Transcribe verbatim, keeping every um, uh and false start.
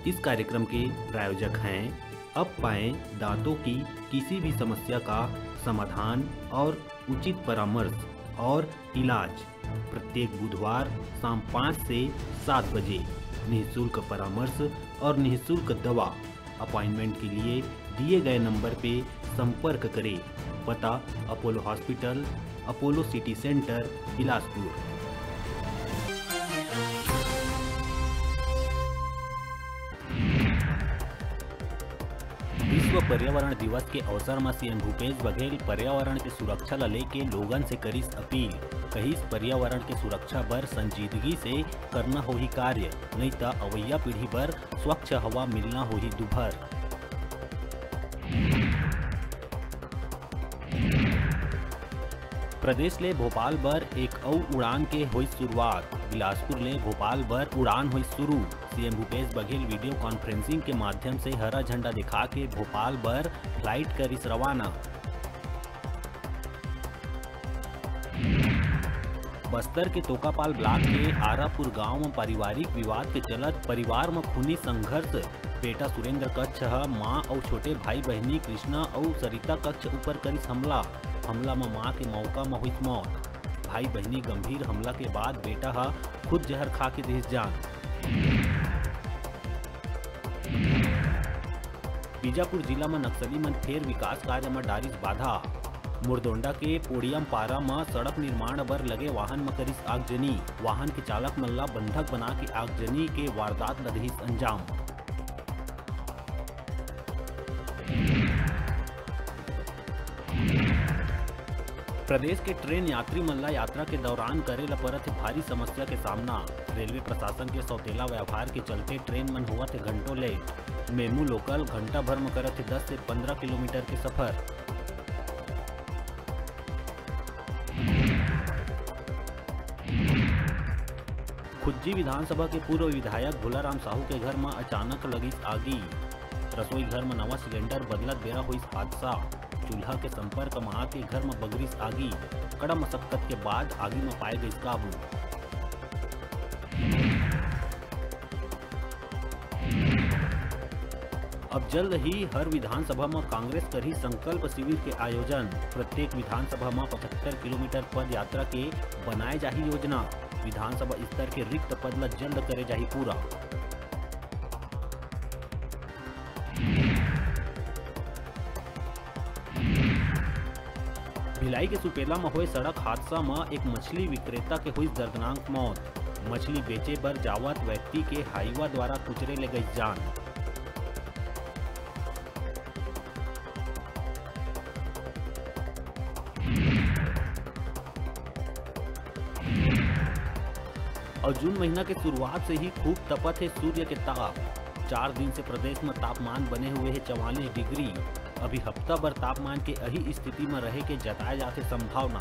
इस कार्यक्रम के प्रायोजक हैं अब पाएं दांतों की किसी भी समस्या का समाधान और उचित परामर्श और इलाज। प्रत्येक बुधवार शाम पाँच से सात बजे निःशुल्क परामर्श और निःशुल्क दवा। अपॉइंटमेंट के लिए दिए गए नंबर पे संपर्क करें। पता: Apollo hospital, Apollo city centre, Bilaspur. विश्व पर्यावरण दिवस के अवसर म सीएम भूपेश बघेल पर्यावरण के सुरक्षा ल लेके लोगन से करिस अपील। कहिस, पर्यावरण के सुरक्षा बर संजीदगी से करना होही कार्य, नइ त अवइया पीढ़ी बर स्वच्छ हवा मिलना होही दुभर। प्रदेश ले भोपाल बर एक अउ उड़ान के होइस शुरुआत। बिलासपुर ले भोपाल बर उड़ान होइस शुरू। CM Bhupesh Baghel video conferencing के माध्यम से हरा झंडा दिखा के भोपाल बर फ्लाइट करिस रवाना। बस्तर के तोकापाल ब्लॉक के आरापुर गांव म पारिवारिक विवाद के चलत परिवार म खूनी संघर्ष। बेटा सुरेंद्र कच्छ ह मां अउ छोटे भाई बहिनी कृष्णा अउ सरिता कच्छ ऊपर करिस हमला। हमला म मां के मौका म होइस मौत। भाई बहिनी गंभीर हमला के बाद बेटा ह खुद जहर खा के दिस जान। बीजापुर जिला म नक्सली मन फेर विकास कार्य म डारिस बाधा। मुरदोंडा के पोड़ियम पारा म सड़क निर्माण बर लगे वाहन म करिस आगजनी। वाहन के चालक मन ला बंधक बना के आगजनी के वारदात ल दिस अंजाम। प्रदेश के ट्रेन यात्री मन ला यात्रा के दौरान करे ल परत हे भारी समस्या के सामना। रेलवे प्रशासन के सौतेला व्यवहार के चलते ट्रेन मन होवत हे घंटों लेट। मेमू लोकल घंटा भर म करत हे दस से पंद्रह किलोमीटर के सफर। खुज्जी विधानसभा के पूर्व विधायक भोलाराम साहू के घर म अचानक लगिस आगी। रसोई घर म नवा सिलेंडर बदलत बेरा होइस हादसा। चूल्हा के संपर्क म आके घर म बगरिस आगी। कड़ा मशक्कत के बाद आगी म पाए गइस काबू। अब जल्द ही हर विधानसभा म कांग्रेस करही संकल्प शिविर के आयोजन। प्रत्येक विधानसभा म पचहत्तर किलोमीटर पद यात्रा के बनाए जाही योजना। विधानसभा स्तर के रिक्त पद ल जल्द करे जाही पूरा। भिलाई के सुपेला म होए सड़क हादसा म एक मछली विक्रेता के होइस दर्दनाक मौत। मछली बेचे बर जावत व्यक्ति के हाईवा द्वारा कुचरे ले गइस जान। अउ जून महीना के शुरुआत से ही खूब तपत हे सूर्य के ताप। चार दिन से प्रदेश म तापमान बने हुए हे चवालीस डिग्री। अभी हफ्ता भर तापमान के अही स्थिति म रहे के जताए जाथे संभावना।